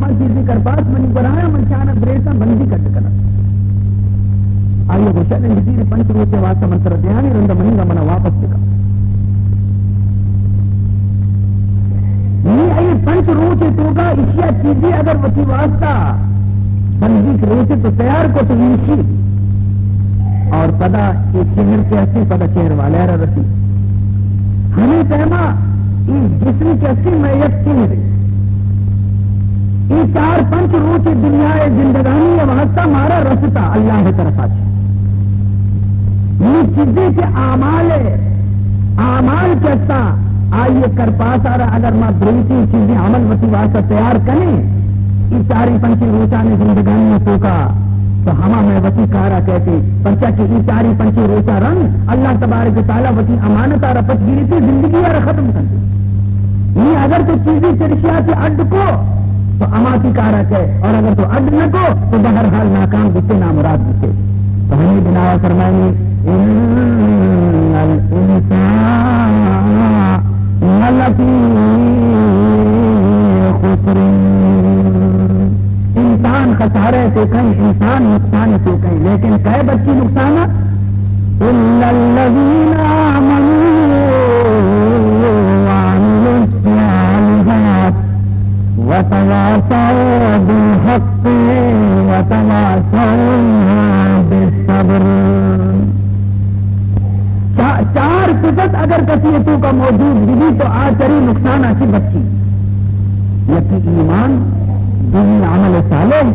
ما چیزی کرپاس منی گورا ایں، من شان ءَ بریساں بندی کٹ کناں۔ آئی ءَ گوشت، انگزیر پنچ روچے واسطہ من ترا دیانی، رند منی را منا واپس بکن۔ نی اے پنچ روچے توکا اشیا چیزی اگر وتی واسطہ بندی کریسے تو تیار کو تو ایشی۔ اور پدا اے چہر کہ ہستی، پدا چہر والے را رسی۔ ہمے پیما اے جسم کہ ہستی، مئے یک چہرے۔ اے چار پنچ روچے دنیا ءِ زندگانی ءِ واسطہ مارا رستا اللہ ءِ طرفا چہ۔ نی چیزے کہ اعمال ءِ، اعمال کہ ہستا، آئی ءِ کرپاسا را اگر ما بریتی چیزیں عمل وتی واسطہ تیار کنیں، اے چاریں پنچیں روچانی زندگانی ءِ توکا تو ہما مئے وتی کارا کئیتی، پرچا کہ اے چاریں پنچیں روچا رند اللہ تبارک و تعالی وتی امانتا را پچ گیریتی، زندگی ءَ را ختم کنتی۔ نی اگر تو چیزی چرشیا چہ اڈ کو تو ہما تی کارا کئے، اور اگر تو اڈ نہ کو تو بہرحال ناکام بیتے، نامراد بیتے۔ تو ہمے بنا فرمائنی، ان الانسان لفی خسر۔ انسان خسارے توکئیں، انسان نقصان توکئیں، لیکن کئے بچی نقصان؟ الا الذین آمنوا وعملوا الصالحات وتواصوا بالحق وتواصوا بالصبر۔ چا-، چار صفت اگر کسی توکا موجود بی تو آ چری نقصان آ چی بچی۔ یکی ایمان، دومی عمل صالح،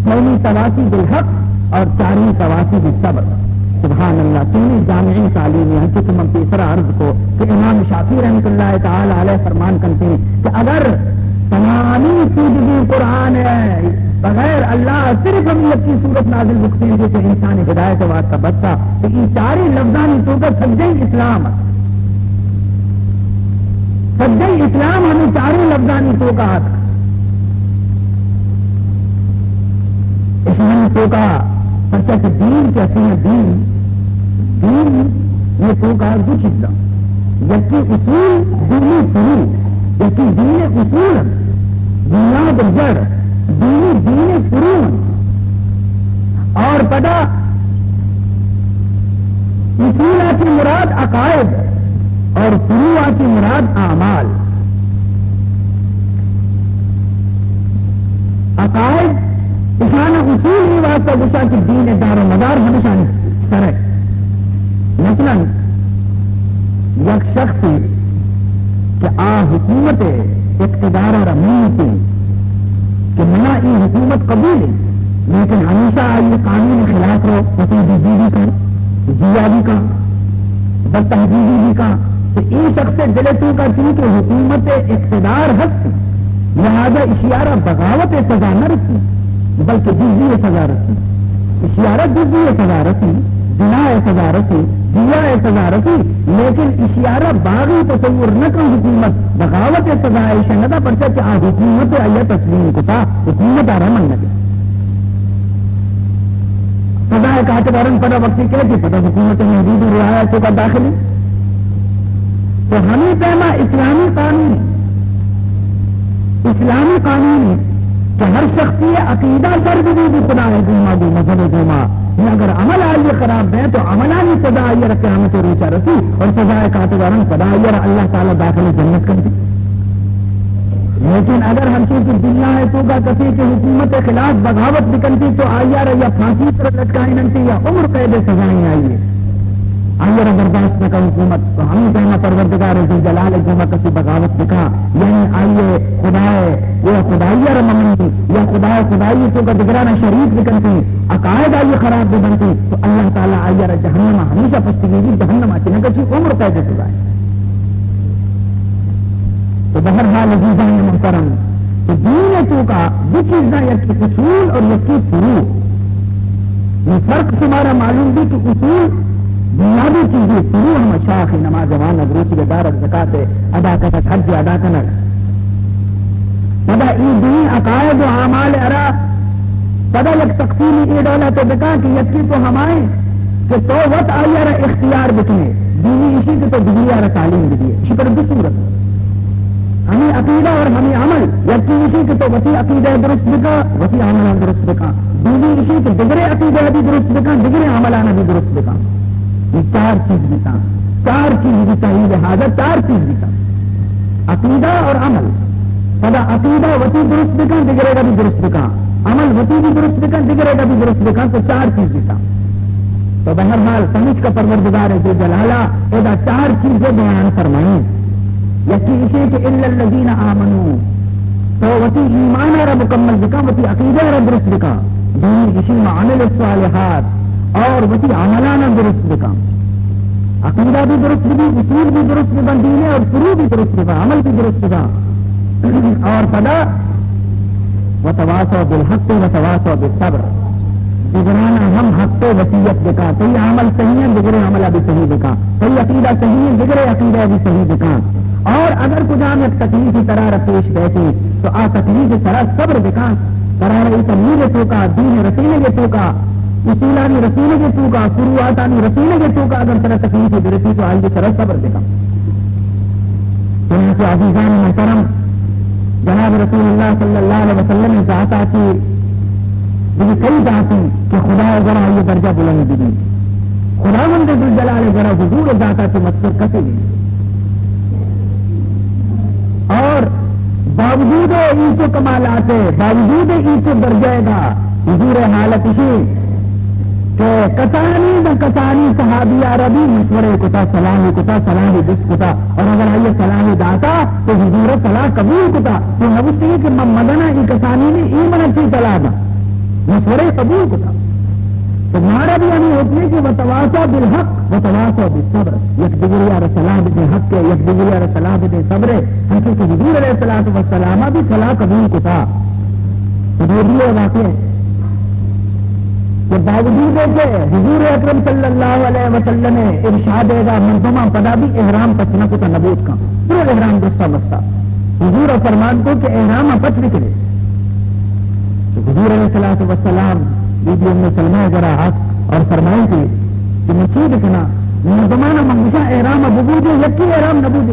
سومی تواصی بالحق اور چارمی تواصی بالصبر۔ سبحان اللہ، چونی جامعی تعلیمی، ہنچو کہ من پیسرا عرض کو کہ امام شافعی رحمت اللہ تعالی علیہ فرمان کنتے کہ اگر تمامی سوجگیں قرآن ءَ بغیر اللہ صرف ہم یکی سورت نازل بکتیں کہ انسان ہدایت واسطہ بستا، تو اے چاریں لفظانی توکا سجہیں اسلام ات۔ سجہیں اسلام ہمیں چاریں لفظانی توکا ات۔ اسلام توکا پرچا کہ دین کہ اصل دین، دین یہ توکا دو چیزاں، یکی اصول، دومی فروع۔ یکی دین اصول انت، بنیاد و جڑ، دومی دین فروع انت۔ اور پدا اصول آ چی مراد عقائد اور فروع آ چی مراد اعمال۔ عقائد اشان اصول ای واسطہ گوشا کہ دین دار و مدار ہمشان سرک۔ مثلاً یک شخصے کہ آ حکومت اقتدار ءَ را منیتی کہ منا اے حکومت قبول ہے، لیکن ہمیشہ آئی قانون خلاف رو، کسی دزی بھی کن، زیادی کن، بدتہذیبی بھی کن، تو اے شخص دل توکا چی کہ حکومت اقتدار ہست، لہذا اشیارا بغاوت سزا نہ رسی، بلکہ دزی سزا رسی۔ اشیارا دزی سزا رسی، زنا سزا رسی، زیا سزا رسی، لیکن اشیارا باغی تصور نہ کن حکومت، بغاوت سزا ایشا ندا، پرچا کہ آ حکومت آیا تسلیم کتا، حکومت آرا من نگے۔ سزا کاتبارن پدا وقتی کہتی پدا حکومت محدود رعایا توکا داخلی۔ تو ہمیں پیما اسلامی قانون، اسلامی قانون کہ ہر شخصی عقیدہ سر بی بی خدا ہے گوما، گو مذہب گوما، یہ اگر عمل آئیے خراب بے تو عملانی سزا آئیے را قیامت روچا رسی اور سزا کاتبارن پدا آئیے را اللہ تعالی داخل جنت کر دی۔ لیکن اگر ہم چیز دنیا ہے توکا کسی کہ حکومت خلاف بغاوت بکنتی تو آئیے را یا پھانسی پر لٹکائیں انتی یا عمر قید سزائیں آئیے۔ آئی را برداشت نہ کن حکومت، تو ہمیں پیما پروردگار ذوالجلال گوما کسی بغاوت بکا، یعنی آئی خدا یا خدائی را ممنی، یا خدا خدائی توکا دگرانا شریک بکنتی، عقائد آئی خراب ببنتی، تو اللہ تعالی آئی را جہنم ہمیشہ پشتگیری، جہنم چی نہ کشی، عمر قید سزائے۔ تو بہرحال عزیزان محترم، تو دین توکا دو چیزاں، یکی اصول اور یکی فروع۔ یہ فرق شمارا معلوم بھی کہ اصول بنیادی چیزیں، فروع ہم شاخ، نماز، وان، روچی، دارگ، زکات ادا کنگ، حج ادا کنگ۔ پدا ای دین عقائد و اعمال ارا پدا یک تقسیمی ای ڈولا تو بکا کہ یکی تو ہمائیں کہ تو وت آئی را اختیار بکنے، دومی ایشی کہ تو دگری را تعلیم بدیے۔ ایشی پر دو صورت۔ ہمے عقیدہ اور ہمے عمل، یکی ایشی کہ تو وتی عقیدہ درست بکا، وتی عملاں درست بکا، دومی ایشی کہ دگرے عقیدہ بھی درست بکا، دگرے عملاں بھی درست بکا۔ یہ چار چیز بیتا، چار چیز بیتا، یہ لہذا چار چیز بیتا، عقیدہ اور عمل۔ پدا عقیدہ وتی درست بکا، دگرے کا بھی درست بکا، عمل وتی بھی درست بکا، دگرے کا بھی درست بکا، تو چار چیز بیتا۔ تو بہرحال پمیشکا پروردگار ذوالجلالہ ادا چار چیزیں بیان فرمائیں۔ یکی ایشی کہ الا الذین آمنوا، تو وتی ایمان را مکمل بکن، وتی عقیدہ را درست بکن۔ دومی ایشی وعملوا الصالحات، اور وتی عملانا درست بکن۔ عقیدہ بھی درست بی، اصول بھی درست بی، دین اور فروع بھی درست بی، عمل بھی درست بی۔ اور پدا وتواصوا بالحق وتواصوا بالصبر۔ دگرانا ہم حق ء وصیت بکا، تئی عمل صحیح ہیں، دگرے عمل بھی صحیح بکا، تئی عقیدہ صحیح ہیں، دگرے عقیدہ بھی صحیح بکا۔ اور اگر کجام یک تکلیفی ترا را پیش بیتی، تو آ تکلیف سرا صبر بکا۔ ترا را ای تبلیغ توکا، دین رسینگ توکا، اصولانی رسینگ توکا، فروعاتانی رسینگ توکا اگر ترا تکلیف برسی تو آئی سرا صبر بکا۔ چنانچہ عزیزان محترم، جناب رسول اللہ صلی اللہ علیہ وسلم ذاتا چی دیگه کئی ذاتی کہ خدا ء گورا آئی درجہ بلند بی۔ خداوند ذوالجلال ء گورا حضور ذاتا چی مستر کسی نہیں۔ اور باوجود ایچو کمالات ء، باوجود ایچو درجہ ء دا حضور ء حالت اسی کہ کسانی نہ کسانی صحابی عربی مشورے کتا، صلاح کتا، صلاح دست کتا، اور اگر آئی صلاح داتا تو حضور صلاح قبول کتا۔ تو نوشتگی کہ من مدنا ای کسانی نے ای من چی صلاح دا، مشورے قبول کتا۔ تو مارا بھی ہمیں حکم ہے کہ وتواصوا بالحق وتواصوا بالصبر، یک دیگری را صلاح بدے حق ہے، یک دیگری را صلاح بدے صبر ہے۔ ہم کہ حضور علیہ الصلوۃ والسلام بھی صلاح قبول کتا۔ حدیبیہ واقعہ کہ باوجود ہے کہ حضور اکرم صلی اللہ علیہ وسلم ارشاد ہے گا مردمان پدا بھی احرام پچ نہ کتا نبوت کا، پورا احرام درستا مستا۔ حضور فرمان کو کہ احرام پچ بکنے۔ تو حضور علیہ الصلوۃ والسلام بی بی ام سلمہ ء گورا آت اور فرمائیں کہ، کہ من چی بکنا؟ مردمانا من گشاں احرام ببوجے، یکی احرام نبوجے۔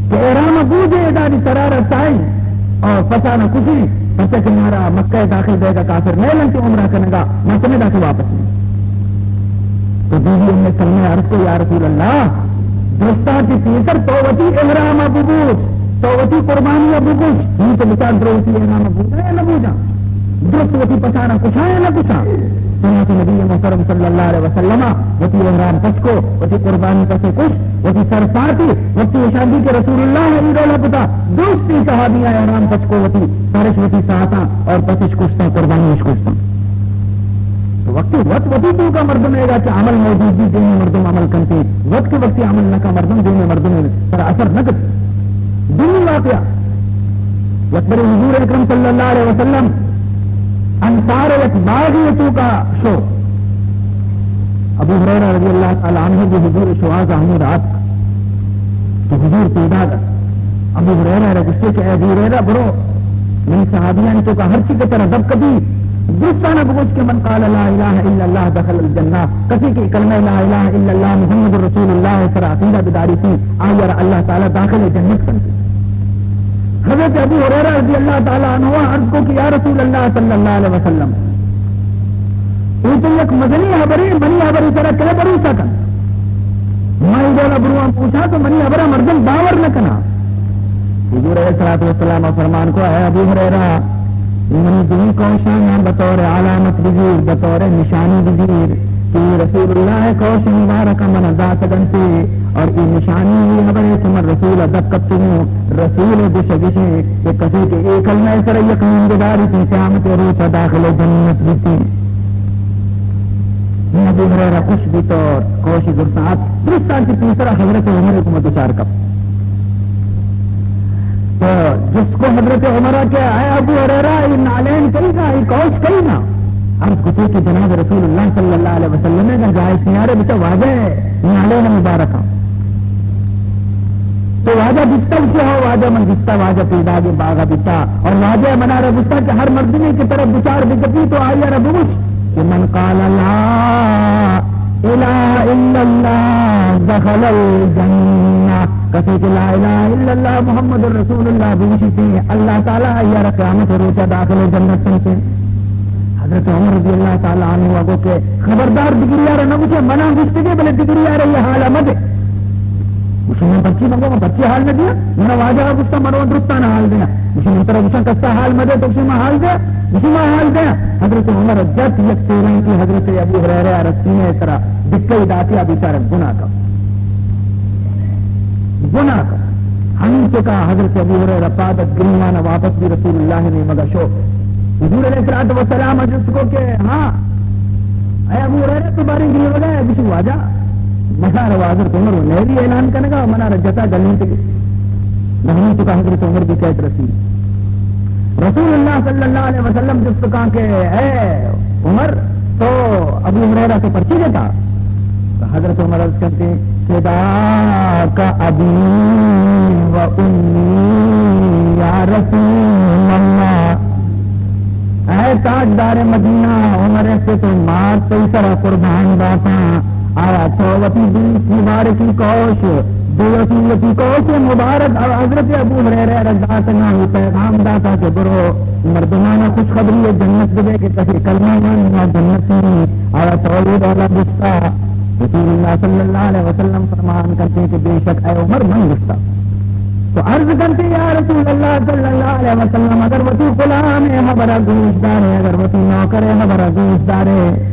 کہ احرام بوجے، ادا دی سرا رسائیں اور پسانا کشی، پرچہ کہ مارا مکہ داخل بیگا کافر نیلن کہ عمرہ کنگا، ما تمہیں داخل واپس نہیں۔ تو بی بی ام سلمہ عرض کو، یا رسول اللہ، درستاں چہ پیسر تو وتی احرام ء ببوج، تو وتی قربانی ء بکش، نی تو بچار درو وتی احرام ء بوجاں یا نہ بوجاں، درست وتی پسانا کشاں یا نہ کشاں۔ چنانچہ نبی محترم صلی اللہ علیہ وسلم ء وتی احرام پچ کو، وتی قربانی پسے کش، وتی سر ساتی، وتی اشاں دی کہ رسول اللہ ء ای ڈولا کتا، درست ای صحابیاں احرام پچ کو، وتی سرش وتی ساتاں اور پسش کشتاں، قربانی اش کشتاں۔ تو وقتی وت وتی توکا مردم ایگا کہ عمل موجود بی، دین مردم عمل کنتے، وقت وقتی عمل نکا مردم، دین مردم سر اثر نکت۔ دومی واقعہ، یک بری حضور اکرم صلی اللہ علیہ وسلم انصار یک باغی توکا شو۔ ابو ہریرہ رضی اللہ تعالی عنہ بھی حضور شواز احمد آت تو حضور پیدا گا۔ ابو ہریرہ را گشتے کہ اے ابو ہریرہ برو، من صحابیانی توکا ہرچی کہ ترا دب کپی، درستانا بگوش کہ من قال لا الہ الا اللہ دخل الجنہ، کسی کہ کلمہ لا الہ الا اللہ محمد رسول اللہ سرا عقیدہ بداری سی، آئی را اللہ تعالی داخل جنت کنتی۔ حضرت ابو ہریرہ رضی اللہ تعالی عنہ عرض کو کہ یا رسول اللہ صلی اللہ علیہ وسلم، اے تو یک مزنی حبرے، منی حبرے سرا کلے بھروسہ کن؟ ما ای ڈولا بروان پوچھا تو منی حبرا مردم باور نہ کنا۔ حضور علیہ الصلوۃ والسلام فرمان کو، اے ابو ہریرہ، منی دوی کوشانا بطور علامت بگیر، بطور نشانی بگیر کہ رسول اللہ کوش مبارک من دات گنتے اور ای نشانی ای حبرے کہ من رسول دپ کپتگوں۔ رسول گوشگشیں کہ کسی کہ اے کلمہ سر یقین بداری تی قیامت روچ داخل جنت بیتی۔ ابو ہریرہ خوش بیت اور کوشی زرتاں ات، درستاں چہ پیسرا حضرت عمر گوما دچار کپت۔ تو جست کو حضرت عمر کہ اے ابو ہریرہ، اے نعلین کئی نا، اے کوش کئی نا؟ عرض کتے کہ جناب رسول اللہ صلی اللہ علیہ وسلم اگر جائش نیارے بچا واجہ نعلین مبارکہ۔ تو واجہ دیستا؟ گوشی ہو واجہ من دیستا، واجہ پیداگے باغا بیتا اور واجہ منا را گوشتا کہ ہر مردمے کہ ترا بچار بکپی تو آئی را بگوش کہ من قال لا الہ الا اللہ دخل الجنہ، کہ کہ لا الہ الا اللہ محمد رسول اللہ بگوشیتے، اللہ تعالی آئی ءَ را قیامت ءِ روچا داخل جنت کنتے۔ حضرت عمر رضی اللہ تعالی عنہ ءَ گو کہ خبردار دگری ءَ را نہ گوشے، منا گوشتگے بلے دگری ءَ را یہ حال مدے۔ گوشی من پرچی مگو، من پرچی حال نہ دیاں، منا واجہ ءَ گوشتا من درستان حال دیاں۔ گوشی من ترا گوشاں کسا حال مدے، تو گوشی ما حال دیاں، گوشی ما حال دیاں۔ حضرت عمر جت یک تیرانکی حضرت ابو ہریرہ ءَ را سینہ ءِ سرا دکئی داتی، آ بیچارہ گناہ کپت۔ گناہ کپت۔ ہمینچکا حضرت ابو ہریرہ پاد ات، گریوان ءَ واپس بی رسول اللہ ءِ نیمگا شو۔ حضور علیہ الصلوۃ والسلام ءَ جست کو کہ ہاں، اے ابو ہریرہ تو باریں گریوگا ئے؟ گوشی واجہ، منا را حضرت عمر و نیوی اعلان کنگا، منا را جتا گلینتگے۔ نہ ہمینچکا حضرت عمر بی کئیت رسی۔ رسول اللہ صلی اللہ علیہ وسلم جست کاں کہ اے عمر، تو ابو ہریرہ تو پرچی جتا؟ تو حضرت عمر عرض کرتے، فداک ابی و امی یا رسول اللہ۔ اے تاجدار مدینہ، عمر ءِ پت و مات تئی سرا قربان داتاں۔ آیا تو وتی دوست مبارکی کوش، دوستی وتی کوش مبارک حضرت ابو ہریرہ ءَ را داتگاں و پیغام داتا کہ برو مردمانا خوشخبری جنت بدے کہ کسے کلمہ وان یا جنتی۔ آیا تو یہ ڈولا گشتا؟ رسول اللہ صلی اللہ علیہ وسلم فرمان کرتے کہ بے شک اے عمر من گشتا۔ تو عرض کرتے یا رسول اللہ صلی اللہ علیہ وسلم، اگر وتی غلام ءِ حبرا گوش دارے، اگر وتی نوکر ءِ حبرا گوش دارے،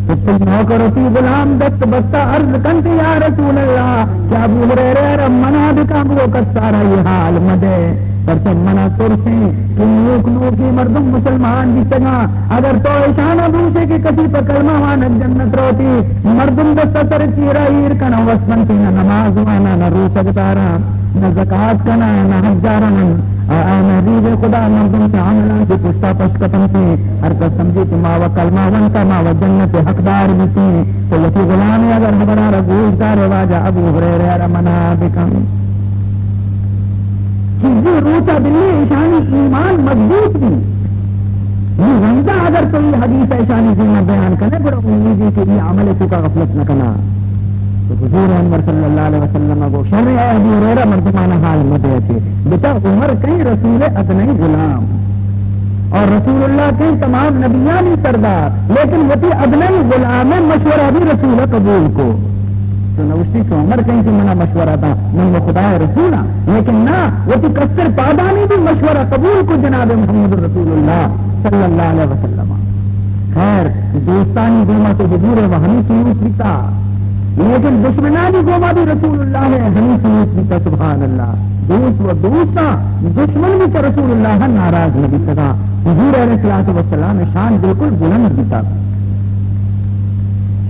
تو تئی نوکر و تئی غلام دست بستہ عرض کنت، یا رسول اللہ، کہ ابو ہریرہ ءَ را منع بکن، بگو کسا را یہ حال مدے، پرچہ منا ترسیں کہ نوک نوکی مردم مسلمان بیتگاں، اگر تو اشانا بوشے کہ کسی پہ کلمہ وانگ جنت روتی، مردم دستا سر چیرا ایر کناں، وس بنتی نہ نماز واناں، نہ روچگ داراں، نہ زکات کناں، نہ حجا رواں۔ آ، آ محبوب خدا مردم چہ عملاں چہ پشتا پشت کپنتی، ہر کس سمجھی کہ ما و کلمہ ونتا، ما و جنت حقدار بیتی۔ تو وتی غلام اگر حبرا را گوش دارے، واجہ ابو ہریرہ را منع بکن۔ چیزی روچا بلی اشانی ایمان مضبوط بی۔ نی رندا اگر تو یہ حدیث اشانی ذمہ بیان کنے، گڑا امیدی کہ یہ عمل تو کا غفلت نہ کنا۔ تو حضور انور صلی اللہ علیہ وسلم گو، شر اے ابو ہریرہ، مردمانا حال مدے اچے۔ بچا عمر کئی رسول ادنئی غلام اور رسول اللہ کئی تمام نبیانی سردار، لیکن وتی ادنئی غلام مشورہ بھی رسول قبول کو۔ تو نوشتی کہ عمر کئی کہ منا مشورہ دا، من و خدا رسول ہاں، لیکن نہ، وتی کستر پادانی بھی مشورہ قبول کو جناب محمد رسول اللہ صلی اللہ علیہ وسلم۔ خیر، دوستانی گوما تو حضور ءِ و ہمے سلوک بیتا، لیکن دشمنانی گوما بھی رسول اللہ ءِ ہمے سلوک بیتا۔ سبحان اللہ، دوست و دوستاں، دشمن بھی چہ رسول اللہ ناراض نہ بیتگا۔ حضور علیہ الصلوۃ والسلام ءِ شان بالکل بلند بیتا۔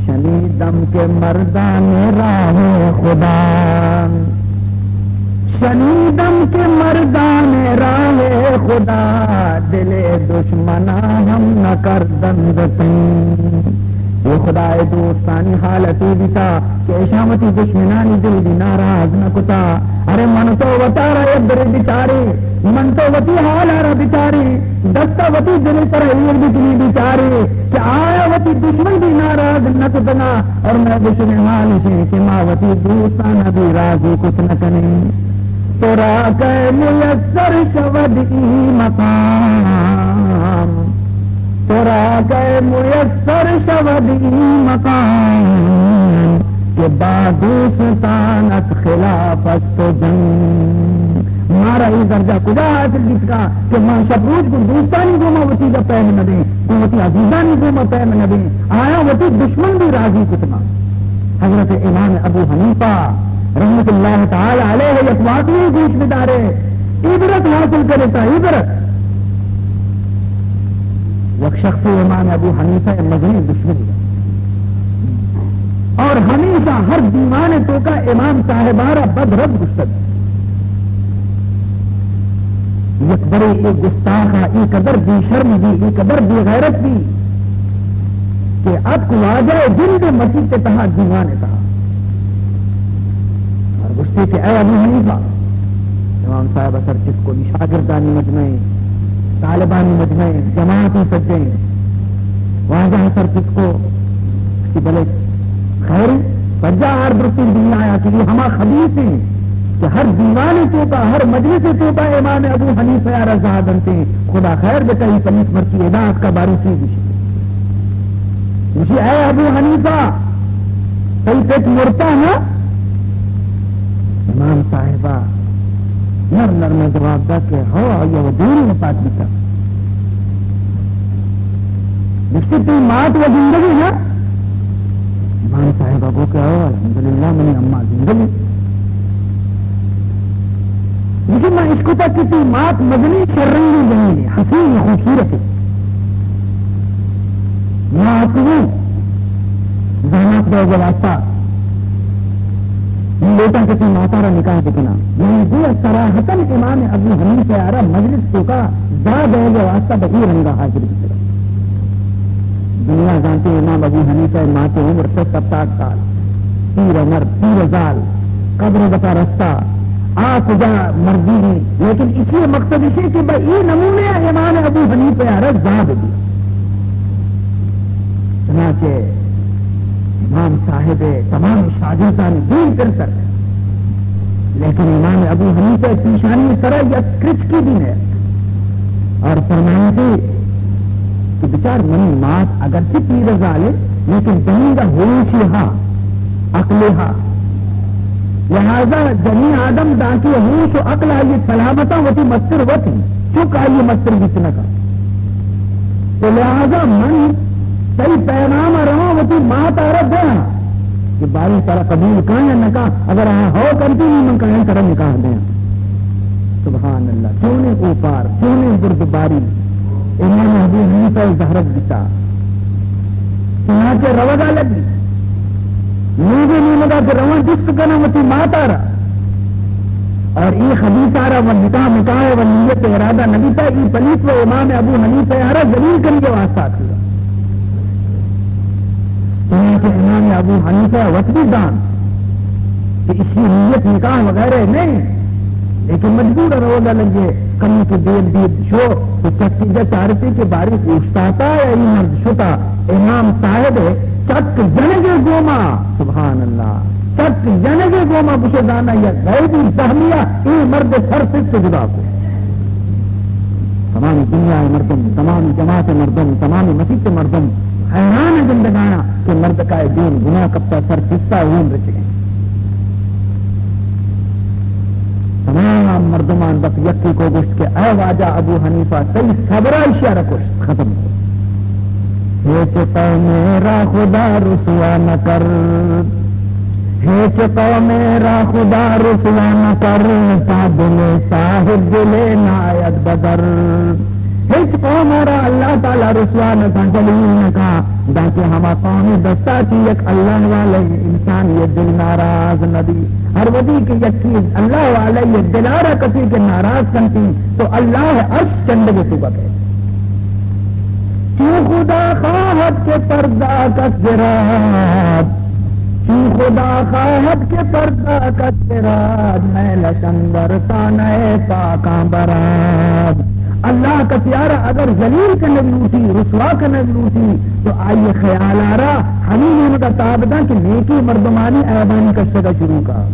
شنیدم کہ مردان راہ خدا، شنیدم کہ مردان راہ خدا، دل دشمنا ہم نکردند تنگ۔ اے خدا ءِ دوستانی حالت اے بیتا کہ اشاں وتی دشمنانی دل بھی ناراض نہ کتا۔ ارے من تو وتارا یک برے بچارے، من تو وتی حالا را بچارے، دستا وتی دل سرا ایر بکنی بچارے کہ آیا وتی دشمن بھی ناراض نہ کتنا۔ اور مئے گوشگ ءِ حال اش انت کہ ما وتی دوستانا بھی راضی کت نہ کنیں۔ ترا کئے میسر شود ای مقام، ترا کئے میسر شود ای مقام، کہ با دوستانت خلاف است و جنگ۔ مارا اے درجہ کجا حاصل بیتگا کہ ما شپ روچ گوں دوستانی گوما وتی گپ پہم نہ بیں، گوں وتی عزیزانی گوما پہم نہ بیں، آیاں وتی دشمن بھی راضی کتگاں۔ حضرت امام ابو حنیفہ رحمت اللہ تعالی علیہ یک واقعے گوش بدارے، عبرت حاصل کرے تا عبرت۔ یک شخص امام ابو حنیفہ مزنیں دشمن، اور ہمیشہ ہر دیوان توکا امام صاحبارا بد رد گشتگ۔ یک برے اے گستاخا اے قدر بے شرم بی، اے قدر بے غیرت بی کہ اتک واجہ جند مسیت تہا، دیوان تہا، اور گشتے کہ اے ابو حنیفہ، امام صاحب سر چتکو، شاگردانی مجمع، طالبانی مجمع، جماعتی سجیں، واجہ سر چتکو کہ بلے خیر، سجا آر درستیں دنیا آیا کہ یہ ہما خبیث ہیں۔ کہ ہر دیوان توکا، ہر مجلس توکا امام ابو حنیفہ ءَ را زاہ دنتیں، خدا خیر بکا، ای پلیت مرچی ادا اتکا باری چی گوشی۔ گوشی، اے ابو حنیفہ، تئی پت مرتا نا؟ امام صاحبہ نرم نرم جواب دا کہ ہو، آئی ءَ دیر وفات بیتا۔ گوشتی، تئی مات و زندگی نا؟ امام صاحبہ گو کہ ہو، الحمدللہ، منی اماں زندگی۔ گوشی، من اشکتا کہ تئی مات مزنیں شررنگیں جنینے، حسین، خوبصورت۔ ما اتکگوں زامات دئیگ ءِ واستا، من لوٹاں کہ تئی ماتا را نکاح بکناں۔ یعنی گویا صراحتاً امام ابو حنیفہ ءَ را مجلس توکا زاہ دئیگ ءِ واستا بہ اے رنگا حاضر بیتگ۔ دنیا زانتے امام ابو حنیفہ ءِ مات ءِ عمر شست ہپتاد سال، پیر ءِ مرد، پیر ءِ زال، قبر ءِ دپا رستا، آ کجا مردی بی، لیکن اسی مقصد اشی کہ بہ اے نمونے ءَ امام ابو حنیفہ ءَ را زاہ بہ بی۔ چنانچہ امام صاحب ءِ تمام شاگردانی دیم پر سر، لیکن امام ابو حنیفہ ءِ پیشانی سرا یک کرچکی بھی نہ۔ اور فرمائیتے کہ بچار منی مات اگرچہ پیر زالے، لیکن دنیگا ہوشی ہا، عقلی ہا۔ لہذا جنی آدم دانکہ ہوش و عقل آئی سلامتا وتی مستر وتی، چک آئی مستر بیت نکا۔ تو لہذا من تئی پیغام رواں وتی مات آرا دیاں کہ باریں ترا قبول کاں یا نکاں، اگر آ ہو کنتی نی من کاں ترا نکاح دیاں۔ سبحان اللہ، چونیں اوپار، چونیں بردباری امام ابو حنیفہ ءِ زہرگ بیتا۔ چنانچہ روگا لگی، نیمگے نیمگا کہ رواں جست کناں وتی ماتارا، اور ای خبیثارا و نکاح مکاح و نیت ارادہ نبیتا، ای پلیت و امام ابو حنیفہ آرا ذلیل کنگے واسطہ اتکگا۔ چنانچہ امام ابو حنیفہ وت بھی دان کہ اشی نیت نکاح وغیرہ نہیں، لیکن مجبور روگا لگے، کمی کہ دیر دیر شو تو چکی جا چارتے کہ باری اوشتاتا یا ای مرد شتا۔ امام صاحب چک جنگے گوما، سبحان اللہ، چک جنگے گوما گوشے دانا یا غیبی زہمیہ ای مرد سر سے جدا کو۔ تمام دنیا ءِ مردم، تمام جماعت ءِ مردم، تمام مسیت ءِ مردم حیران گندگایا کہ مردکا ءِ دین گناہ کپتا، سر کسا ہون رچگیں۔ تمام مردمان بس یکی کو گوشت کہ اے واجہ ابو حنیفہ، تئی صبر ءَ اشی ءَ را کشت، ختم کو۔ ہیچ قومے را خدا رسوا نہ کر، ہیچ قومے را خدا رسوا نہ کر، تا دل صاحب دل ناید بدر۔ ہچ قوم ءَ را اللہ تعالی رسوا نہ کن، ذلیل نہ کن، دانکہ ہما قوم ءِ دستا چہ یک اللہ والے انسان ءِ دل ناراض نہ بی۔ ہر وھدی کہ یکی اللہ والے ءِ دل ءَ را کسی کہ ناراض کنتی تو اللہ ءِ عرش چنڈگ ءِ توبہ کئے۔ چون خدا خواہد کہ پردہ کس براد، چون خدا خواہد کہ پردہ کس براد، میلش اندر تا نئے پاکاں براد۔ اللہ کسیارا اگر ذلیل کنگ لوٹی، رسوا کنگ لوٹی، تو آئی خیال آرا ہمیں نیمگا تاب داں کہ نیکی مردمانی عیبانی کشگا شروع کا۔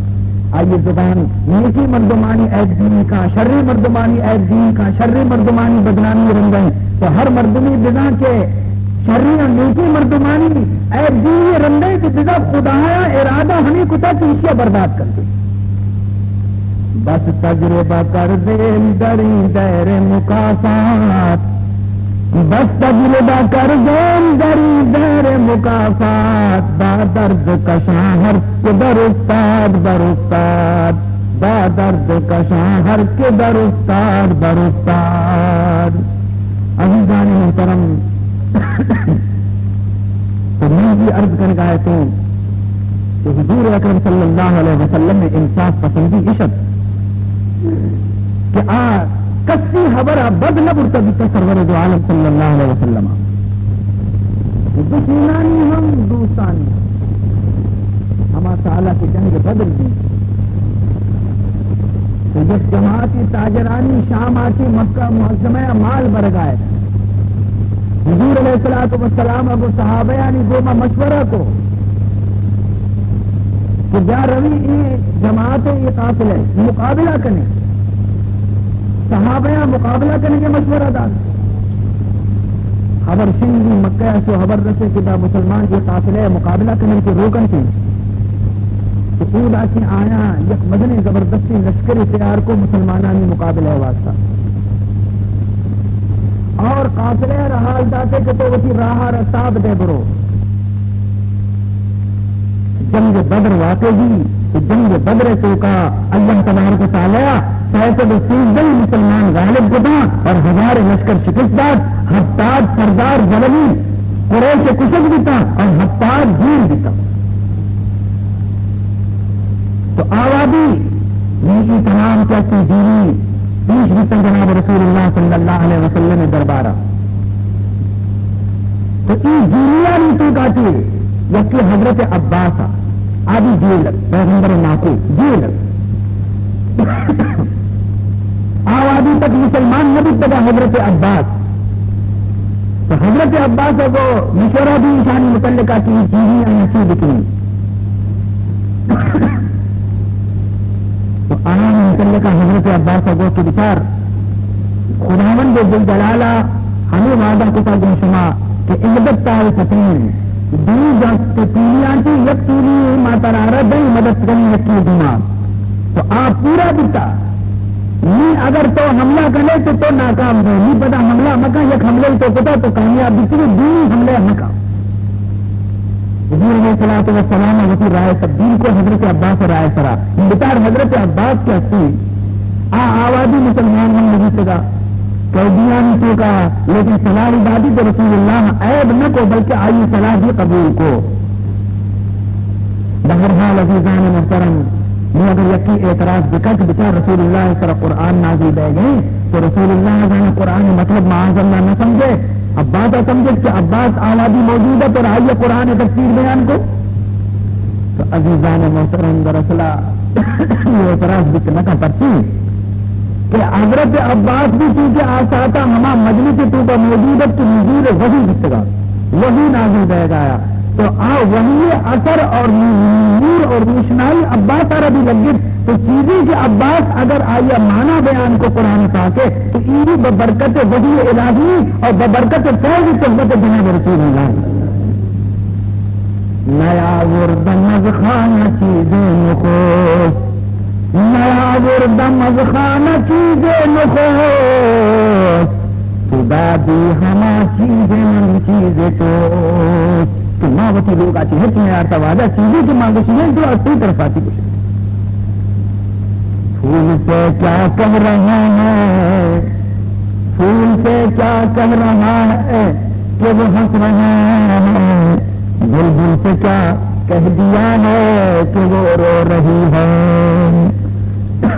آئی زبان نیکی مردمانی عیب دینی کا، شر مردمانی عیب دینی کا، شر مردمانی بدنامی رنگیں۔ تو ہر مردمی بزاں کہ شری ءُ نیکی مردمانی عیب دینی رندے کہ بزاں خدایا ارادہ ہمیں کتا کہ ایشی ءَ برباد کنتے۔ بس تجربہ کردیم دریں دیر مکافات، بس تجربہ کردیم دریں دیر مکافات، با درد کشاں ہر کہ در استاد بر استاد، با درد کشاں ہر کہ در استاد بر استاد۔ عزیزان محترم، تو من یہ عرض کنگا اتوں کہ حضور اکرم صلی اللہ علیہ وسلم ءِ انصاف پسندی اش ات کہ آ کسی حبر ءَ بد نہ برتا بیتا سرور دو عالم صلی اللہ علیہ وسلم ءَ۔ دشمنانی ہم دوستانی ہم۔ ہما سالا کہ جنگ بدر بی، تو یک جماعتی تاجرانی شام آتی مکہ معظمہ ءَ مال برگا ات۔ حضور علیہ الصلوۃ والسلام ءَ گوں صحابیانی گوما مشورہ کو، کہ بیا روی اے جماعت، اے قافلہ مقابلہ کنے۔ صحابہ مقابلہ کنے کہ مشورہ دات۔ خبر شنگی مکہ ءَ چو خبر رسے کہ دا مسلمان اے قافلہ مقابلہ کنے کہ روکن کے۔ تو اودا کہ آیا یک مزنیں زبردستیں لشکر تیار کو مسلمانانی مقابلہ واسطہ۔ اور قافلہ را حال داتے کہ تو وتی راہ را تاب دے برو۔ جنگ بدر واقع بی، تو جنگ بدر توکا اللہ تبارک و تعالی سئے سد و سیزدہ مسلمان غالب کتا اور ہزار لشکر شکست دات، ہفتاد سردار زلمی قریش کشگ بیتا اور ہفتاد جیل بیتا۔ تو آوادی نی اے تمام کسی دیری پیش بیتن جناب رسول اللہ صلی اللہ علیہ وسلم دربارہ۔ تو اے جیریانی توکا چے یکی حضرت عباس ءَ، آ بی جیل ات، پیغمبر ناکو جیل ات۔ آوادی تک مسلمان نہ بیتگا حضرت عباس۔ تو حضرت عباس ءَ گو مشورہ دی ایشانی متعلقہ کہ اے جیریانی چے بکنی۔ تو آیانی متعلقہ حضرت عباس ءَ گو کہ بچار، خداوند ذوالجلال ءَ ہمے وعدہ کتا گوں شما کہ اهبط طائفتین، دو دست تولیاں چہ یک تولی ما ترا را دئیں مدد کنیں یکی دوما۔ تو آ پورا بیتا۔ نی اگر تو حملہ کنے تو تو ناکام بے، نی پدا حملہ مکن، یک حملہ تو کتا تو کامیاب بیتی، دومی حملہ مکن۔ حضور علیہ الصلوۃ والسلام وتی رائے تبدیل کو حضرت عباس رائے سرا۔ بچار حضرت عباس کہ ہستی، آ آوادی مسلمان ہم نہ بیتگا قیدیانی توکا، لیکن صلاح دادی تو رسول اللہ عیب نہ کو بلکہ آئی صلاح بھی قبول کو۔ بہرحال عزیزان محترم، نی اگر یکی اعتراض بکا کہ بچار رسول اللہ سرا قرآن نازل بے گئے، تو رسول اللہ زانہ قرآن مطلب معاذ اللہ نہ سمجھے، عباس ءَ سمجھت کہ عباس آوادی موجود ات اور آئی ءَ قرآن ءِ تفسیر بیان کو۔ تو عزیزان محترم، دراصل اے اعتراض بیت نہ کن، پرچی کہ حضرت عباس بھی چونکہ آ ساعتا ہما مجلس ءِ توکا موجود ات کہ نزول وحی بیتگا، وحی نازل بیگایا۔ تو آ وحی اثر اور نور اور روشنائی عباس ءَ را بھی لگت۔ تو چیزی کہ عباس اگر آئی ءَ معنی بیان کو قرآن پاک ءِ، تو ای بھی ببرکت وحی الہی اور ببرکت فیض صحبت جناب رسول اللہ۔ نیاوردم از خانه چیز نخست، نیاوردم از خانه چیز نخست، تو دادی همه چیز من چیز توست۔ تو ما وتی لوگا چی ہچ نیارتا، واجہ چیزی کہ ما گوشی تو از تئی طرفا چی گوشی۔ پھول سے کیا کہہ رہا ہے، پھول سے کیا کہہ رہا ہے کہ وہ ہنس رہا ہے، بلبل سے کیا کہہ دیا ہے کہ وہ رو رہی ہے۔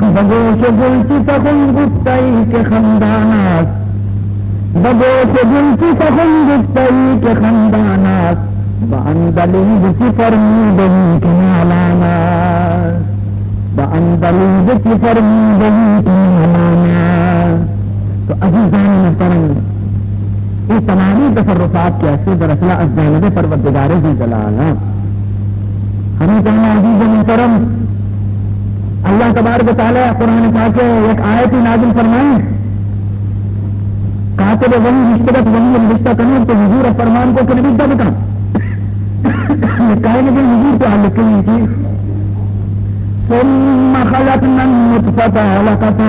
بگوش گل چی سخن گفتئی کہ خندان است، بگوش گل چی سخن گفتئی کہ خندان است، به عندلیب چی فرمودئی که نالان است، به عندلیب چی فرمودئی که نالان است۔ تو عزیزان محترم، اے تمامی تصرفات کہ ہستے دراصل از جانب پروردگار ذوالجلال ہاں۔ ہمیں کہنا عزیز محترم، اللہ تبارک و تعالی قرآن پاک ءِ یک آیتی نازل فرمائیں، کاتب وحی نشتگت وحی نوشتہ کنوک تو حضور فرمان کو کہ نبی دب کن۔ کائے نبی حضور تو حال لکھیں کہ ثم خلقنا النطفة علقة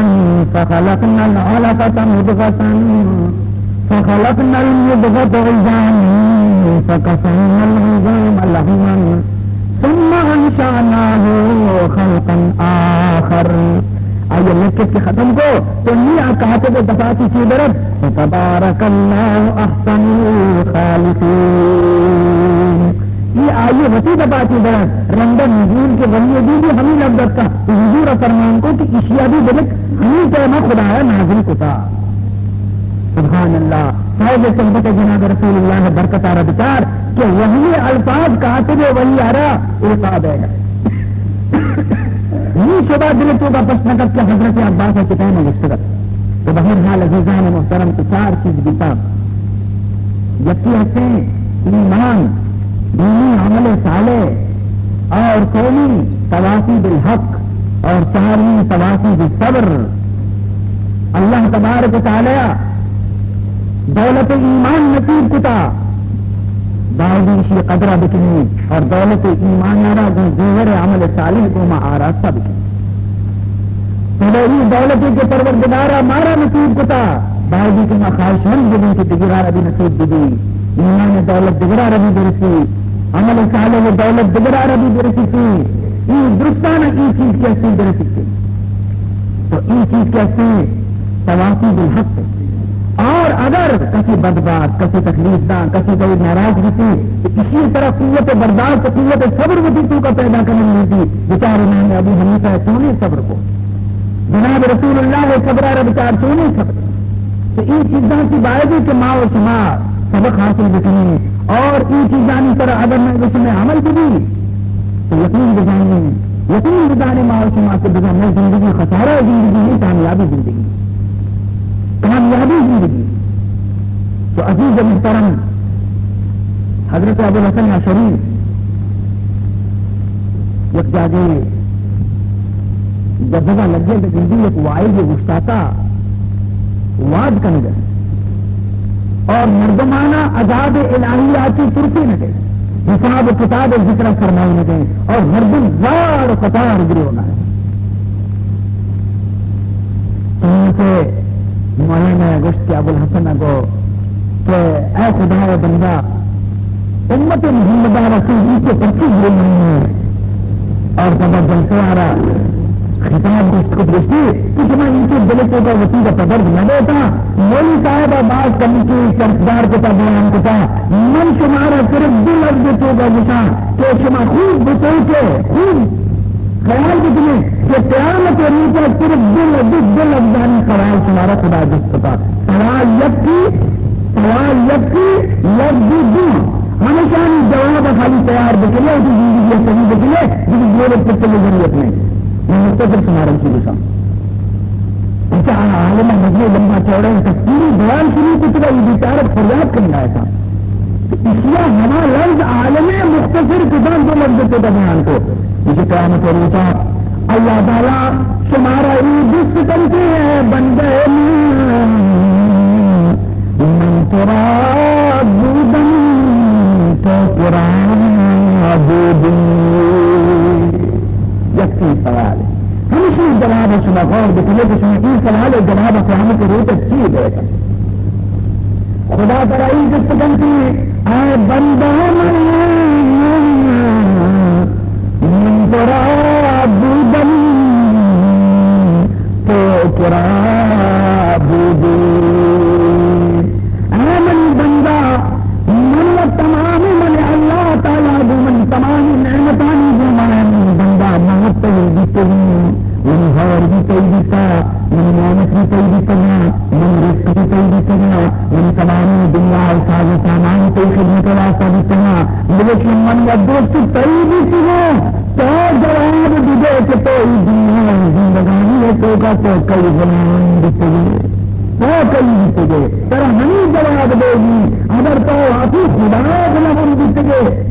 فخلقنا العلقة مضغة فخلقنا المضغة عظاما فكسونا العظام لحما ثم أنشأناه خلقا آخر۔ آئی لکت کہ ختم کو تو نی آ کاتب دپاتی چی برد، فتبارک اللہ احسن الخالقین۔ یہ آئی وتی دپاتی برد، رندہ نزول کے وحی دی بھی ہمیں لفظ کا، تو حضور فرمان کو کہ اشیا بھی بلک ہمیں ٹائم خدایا نازل کتا۔ سبحان اللہ، فیض صحبت جناب رسول اللہ برکت آرا بچار کہ وحی الفاظ کاتب وحی آرا القا بیگا۔ نی شبہ دل توکا پشت نکت کہ حضرت عباس ءَ چہ پیم گوشتگ ات۔ تو بہرحال عزیزان محترم تو چار چیز بیتا۔ یکی ہستیں ایمان، دینی عمل صالح اور قومی تواصی بالحق اور چارمی تواصی بالصبر۔ اللہ تبارک و تعالی دولت ایمان نصیب کتا، باید ایشی قدر بکنی اور دولت ایمان را گوں زیور عمل صالح گوما آراستہ بکنی۔ پدا ای دولتے کہ پروردگارا مارا نصیب کتا، باید کہ ما خواہشمند ببیں کہ دگرارا بھی نصیب ببی۔ ایمان دولت دگرارا بھی برسی، عمل صالح دولت دگرارا بھی برسی۔ ای درستان ای چیز کہ ہستی برسی۔ تو ای چیز کہ ہستی تواصی بالحق۔ اور اگر کسی بدبخت، کسی تکلیف دان، کسی کئی ناراض بیتی، تو اسی طرح قوت برداشت، قوت صبر وتی توکا پیدا کنگ بیتی۔ بچار امام ابو حنیفہ چونیں صبر کو، جناب رسول اللہ صبر را بچار چونیں صبر۔ تو این چیزاں کی باید کہ ما و شما سبق حاصل بکنیں اور این چیزانی سر اگر میں شما عمل بکنی تو یقین بزانیں، یقین بزانیں ما و شما کہ بزاں میں زندگی خسارہ زندگی نہیں، کامیابی زندگی، کامیابی زندگی۔ تو عزیز محترم، حضرت ابو الحسن عشری یک جاگے جبگا لگے تو گندی یک واعظ گشتاتا وعد کنگے اور مردمانا عذاب الہی آتی ترسی نگے، حساب و کتاب ذکر فرمائی نگے اور مردم زار و قطار گریوگا۔ تو مولانا گوشت کہ ابو الحسن گو کہ اے خدا بندہ، امت محمد رسول ای کے پرچی گرو منی اور سبا جلسے آرا خطاب گوشت کو درستی کہ شما ای کے دل توکا وسیع کا پدرد نہ دیتا۔ مولوی صاحب باز کمی کی چرچدار کتا، بیان کتا۔ من شمارا صرف دو لفظ توکا گشاں کہ شما خوب بسوچے، خوب خیال بکنیں کہ قیامت روچا صرف دو لفظ، دو لفظانی سوال شمارا خدا جست کتا۔ سوال یکی، سوال یکی، لفظ دو۔ ہمیشانی جواب خالی تیار بکنیں اور زندگی صحیح بکنیں، لیکن دو لفظ کی ضرورت نہیں۔ میں مختصر شمارا کی بسام۔ اچھا، عالم مجمع لمبا چوڑا ہے، تفصیلی بیان شروع کتا، یہ بیچارہ فریاد کرنا ہے۔ تو اشیا ہما لفظ عالم مختصر کسان دو لفظ کو بیان کو۔ مجھے قیامت روچا اللہ تعالی شمارا ای جست کنتے ہیں، بندہ من، من ترا بودم، تو ترا بودی۔ یکی سوال ہے۔ ہمیشی جواب شما غور بکنید کہ شما ای سوال جواب قیامت روچ چی دے؟ خدا ترا ای جست کنتی، اے بندہ من، من ترا بودم، تو ترا بودی۔ اے منی بندہ، من و تمامی من اللہ تعالی گو من تمامی نعمتانی گو من بندہ، من تئی بیتگی، من ہور بیتگی بیتا، من نعمت بیتگی بیتا۔ من رزق تئی بیتگاں، من تمامی دنیا ء ساز و سامان تئی خدمت ء واسطہ بیتگاں، بلکن من و دوست تئی بیتگاں۔ تو جواب بدے کہ تو ای دنیا ء زندگانی ء توکا تو کئی غلام بیتگے، تو کئی بیتگے، ترا ہمیں جواب دے گی۔ اگر تو واقعی خدا ء غلام بیتگے،